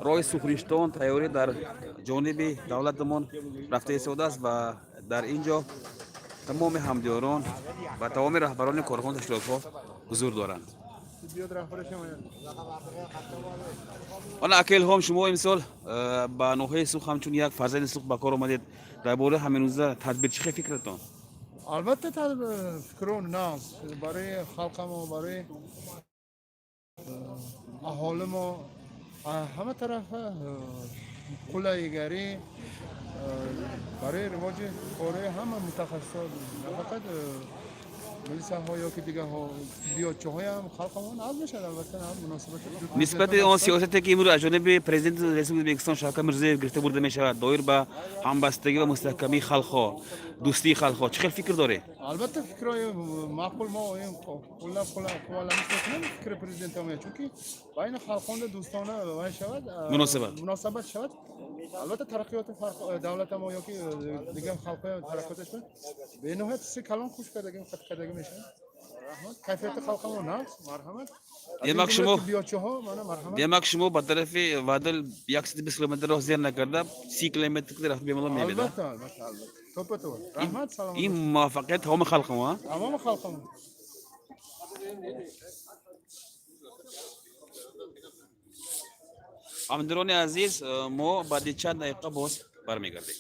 Роҳи Суғриштон тайёрӣ дар ҷониби давлатамон рафта истодааст ва дар ин ҷо тамоми ҳамдиёрон ва тамоми раҳбарони корхона, ташкилотҳо ҳузур доранд. Ана, ака Илҳом, шумо имсол ба ноҳияи Суғд ҳамчун як фарзанди Суғд ба кор омадед. Дар бораи ҳаминрӯза тадбир чӣ хел фикратон? Албатта, фикрон нағз барои халқамо, барои аҳоли мо, ҳама тарафа қулайгарӣ барои ривоҷи кораи ҳама мутахассисот, нафақат милисаҳо ё ки дигарҳо, тиббиётчиҳоям, халқамо нағз мешавад, албатта, муносибати. Нисбати он сиёсате, ки имрӯз аз ҷониби президенти Республики Ӯзбекистон Шавкат Мирзиёев гирифта бурда мешавад, доир ба ҳамбастагӣ ва мустаҳкамии халқҳо, дӯстии халқҳо, чӣ хел фикр доред? Албатта, фикрҳои маъқул, мо ин қуллаб қувваланиш мекунем фикри президентам, чунки байни халқонда дӯстона вай шавад. Муносибат. Муносабат шавад, албатта, тараққиёти давлатамо ёки дигар халқҳо тараққиёташ бениҳоят чизи калон хуш кардагӣ, хат кардагӣ мешавад. Раҳмат, кайфияти халқамо нағз, марҳамат. Демак, шумо Тиббиётчиҳо, мана, марҳамат. Демак, шумо ба тарафи Вадил 120 километр роҳ зер накарда, 30 километр рафта бемалол мебеда. Албатта, албатта, албатта, топа топа. Раҳмат, саломат. Ин муваффақият тамоми халқамо, а? Тамоми халқамо. Ҳамдирони азиз, мо баъди чанд дақиқа боз бармегардем.